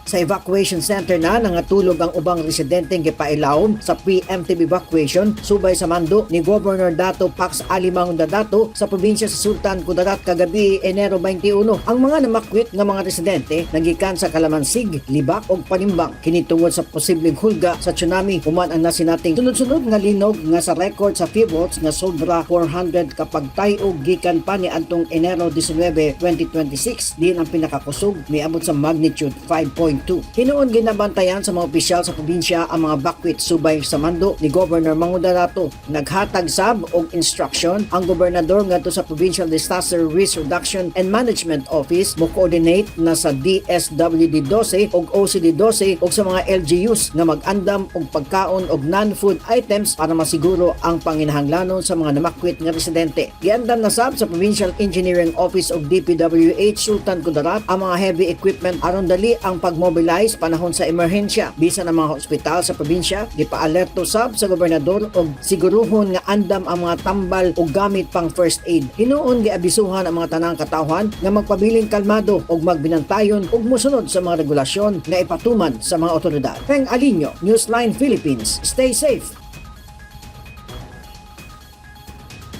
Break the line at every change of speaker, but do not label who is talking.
Sa evacuation center na nangatulog ang ubang residente gipailawom sa preemptive evacuation subay sa mando ni Governor Datu Pax Ali Mangudadatu sa probinsya sa Sultan Kudarat kagabi, Enero 21. Ang mga namakwit nga mga residente nagikan sa Kalamansig, Libak ug Panimbang. Kini tungod sa posibleng hulga sa tsunami human ang nasinating sunod-sunod nga linog nga sa record sa Phivolcs nga sobra 400 kapagtay-og gikan pa ni adtong Enero 19, 2026, diin ang pinakakusog miabot sa magnitude 5.2. Hinuon ginabantayan sa mga opisyal sa probinsya ang mga bakwit subay sa mando ni Governor Mangudadatu. Naghatag sab og instruction ang gobernador ngadto sa Provincial Disaster Risk Reduction and Management Office mo coordinate na sa DSWD 12 ug OCD 12 ug sa mga LGUs nga mag-andam og pagkaon og non-food items para masiguro ang panginahanglanon sa mga namakwit nga residente. Giandam na sab sa Provincial Engineering Office og DPWH Sultan Kudarat ang mga heavy equipment aron dali ang pag-mobilize panahon sa emerhensya. Bisan ang mga ospital sa probinsya, gipaalerto sab sa gobernador og siguruhon nga andam ang mga tambal og gamit pang first aid. Hinuon giabisuhan ang mga tanang katawhan nga magpabiling kalmado og magbinantayon ug mosunod sa mga regulasyon nga ipatuman sa mga otoridad. Peng Alinio, Newsline Philippines. Stay safe.